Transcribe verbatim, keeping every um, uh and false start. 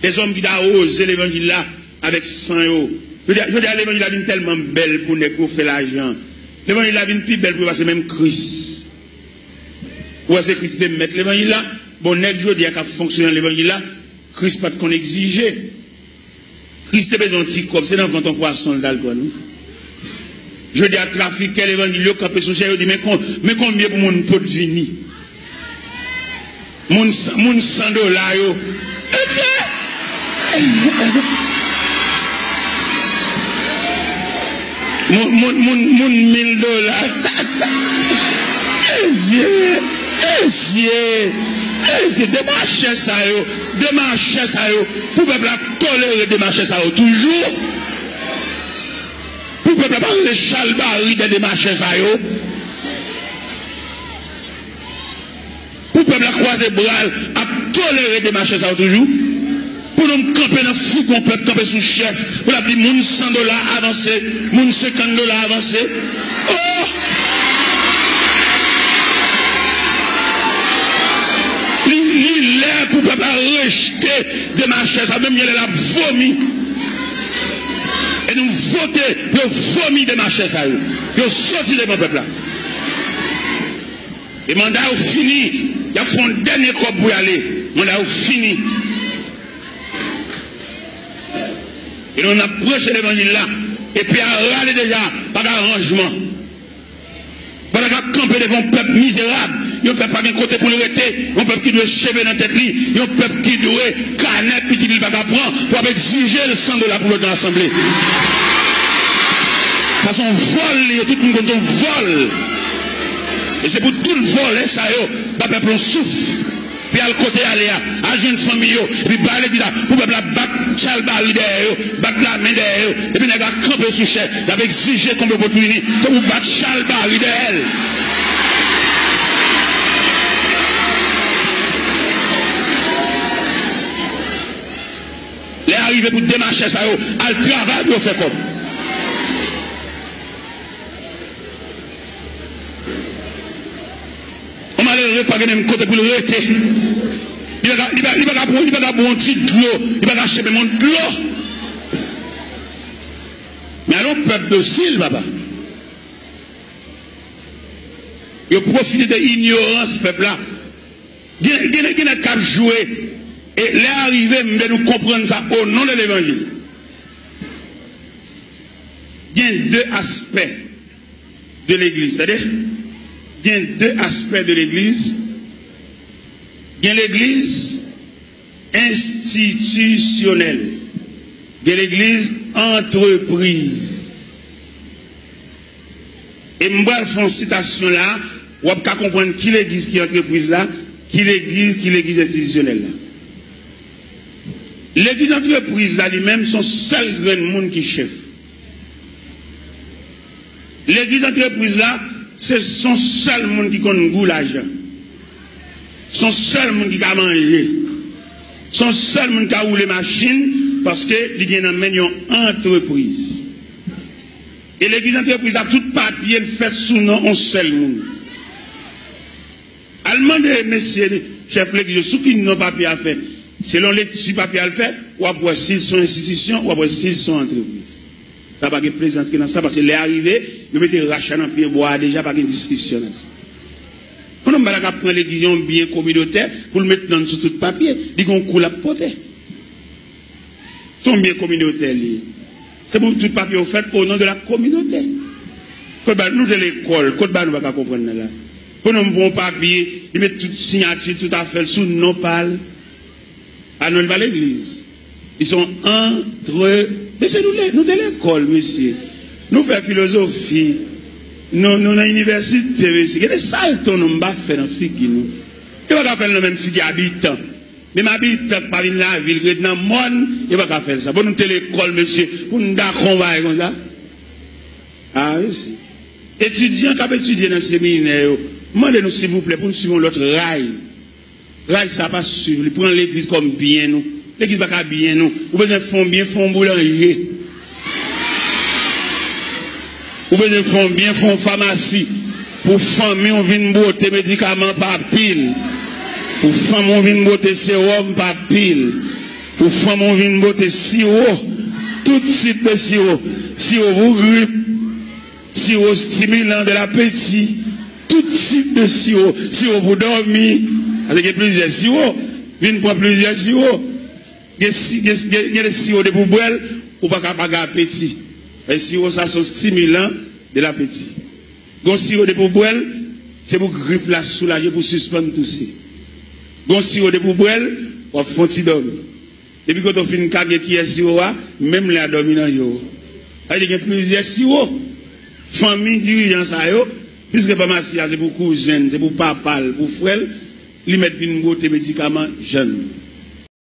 Dèzòm ki ta woze levanjil la avèk san yo. Jodi a, jodi a levanjil la vin tèlman bèl pou nèg yo fè lajan. Levanjil la vin pi bèl pou yo pase menm Kris. Ou wè se Kris ki te mèt levanjil la. Bon, nèg jodi a k ap fonksyone nan levanjil la, Kris pa t konn egzije. Kris te bezwen yon ti kòb, se nan vant yon pwason l t al pran l, wi. Jodi a, trafikè levanjil yo kanpe sou chè, yo di, men kon-, men konbyen pou moun pot vini. Moun san, moun san dola yo. Mesye! Moun, moun, moun, moun mil dola. Mesye! Mesye! Mesye! Demachè sa yo, demachè sa yo, pou pèp la tolere demachè sa yo toujou. Pou pèp la pa rele chalbari dèyè demachè sa yo. Pou pèp la kwaze bra l, ap tolere demachè sa yo toujou. Pou nou kanpe nan figi yon pèp, kanpe sou chè, pou l ap di moun san dola avanse, moun senkant dola avanse. Oh! Li, li lè pou pèp la rejte demachè sa, menm genlè l ap vomi. E nou vote pou yo vomi demachè sa yo. Yo soti devan pèp la. E manda yo fini. Y ap fè yon dènye kòb pou y ale. Manda yo fini. E nou, n ap preche levanjil la. E pye a rale deja, pa gen aranjman. Pandan k ap kanpe devan yon pèp mizerab, yon pèp pa gen kote pou l rete, yon pèp ki dwe cheve nan tèt li, yon pèp ki dwe kanèt pitit li pa ka pran, pou ap egzije l san dola pou l nan asanble. Sa se yon vòl li ye, tout moun konn se yon vòl. E se pou tout vòlè sa yo ba pèp la yon souf. Pou y al kote y ale a, al jwenn fanmi yo, epi bay legliz la, pou pèp la bat chalbari dèyè yo, bat lamen dèyè yo, epi nèg la kanpe sou chè, l ap egzije konbyen pot pou vini, tankou bat chalbari dèyè l. Lè a rive pou demachè sa yo al travay pou yo fè kòb. Yon malere pa gen menm kote pou l rete. Li pa ka, li pa, li pa ka pran, li pa ka pran yon ti dlo, li pa ka achte menm yon dlo. Men al yon pèp dosil, papa. Yo pwofite de inyorans pèp la. Gen, gen, gen nèg k ap jwe. E lè a rive, m vle nou konprann sa o non de levanjil. Gen de aspè de legliz, tande? Gen de aspè de legliz. Gen legliz enstitisyonèl. Gen legliz antrepriz. E m pral fè yon sitasyon la, w ap ka konprann ki legliz ki antrepriz la, ki legliz ki legliz enstitisyonèl la. Legliz antrepriz la, li menm, se yon sèl grenn moun ki chèf. Legliz antrepriz la, se, se yon sèl moun ki konn gou lajan. Se yon sèl moun ki ka manje. Se yon sèl moun ki ka woule machin, paske li gen nan men l yon antrepriz. E legliz antrepriz la, tout papye l fèt sou non yon sèl moun. Al mande mesye chèf legliz yo sou ki non papye a fèt. Selon lekti papye a l fè, w ap wè si l se yon enstitisyon, w ap wè si l se yon antrepriz. Sa pa gen plezantri nan sa, paske lè a rive, yo mete rach la nan pye bwa a deja, pa gen diskisyon nan sa. Yon nonm pa ta ka pran legliz yon byen kominotè pou l met non l sou tout papye, li gen yon kou l ap pote. Se yon byen kominotè li ye. Se pou tout papye yo fèt au nom de la communauté. Kot ba nou te lekòl, kot ba nou pa ka konprann nan la. Pou nou pran yon papye, li met tout siyati, tout afè l sou non pa l. A non l pa legliz. Li se yon antre-, mesye, nou le-, nou te lekòl, mesye. Nou fè filozofi. Nou, nou nan inivèsite, mesye. Gade salto nou m pa fè nan figi nou. Yo pa ka fè l nan menm figi abitan. Menm abitan k pa vin lavil, ki ret nan mòn, yo pa ka fè l sa. Bon, nou te lekòl, mesye, pou n dakò yon bagay konsa. A, mesye. Etidyan k ap etidye nan seminè yo, mande nou, silvouplè, pou n swiv yon lòt ray. Ray sa pa swiv li, pran legliz kòm byen nou. Legliz pa ka byen nou. Ou bezwen fè yon byen, fè yon boulanje. Ou bezwen fè yon byen, fè yon famasi. Pou fanmi w vin bwote medikaman pa pil. Pou fanmi w vin bwote sewòm pa pil. Pou fanm ou vin bwote siwo, tout tip de siwo, siwo pou grip, siwo stimilan de lapeti, tout tip de siwo, siwo pou dòmi, paske gen plizyè siwo, vin pran plizyè siwo. Gen, si, gen, gen, gen de siwo depi w bwè l, ou pa ka pa gen apeti. E siwo sa se yon stimilan de lapeti. Gon siwo depi w bwè l, se pou grip la soulaje, pou sispann touse. Gon siwo depi w bwè l, w ap fè yon ti dòmi. Depi kote w fin kage kiyè siwo a, menm lè a dòmi nan yo. Sa vle di gen plizyè siwo. Fanmi dirijan sa yo, piske famasi a se pou kouzen l, se pou papa l, pou frè l, li mèt vin bwote medikaman jèn.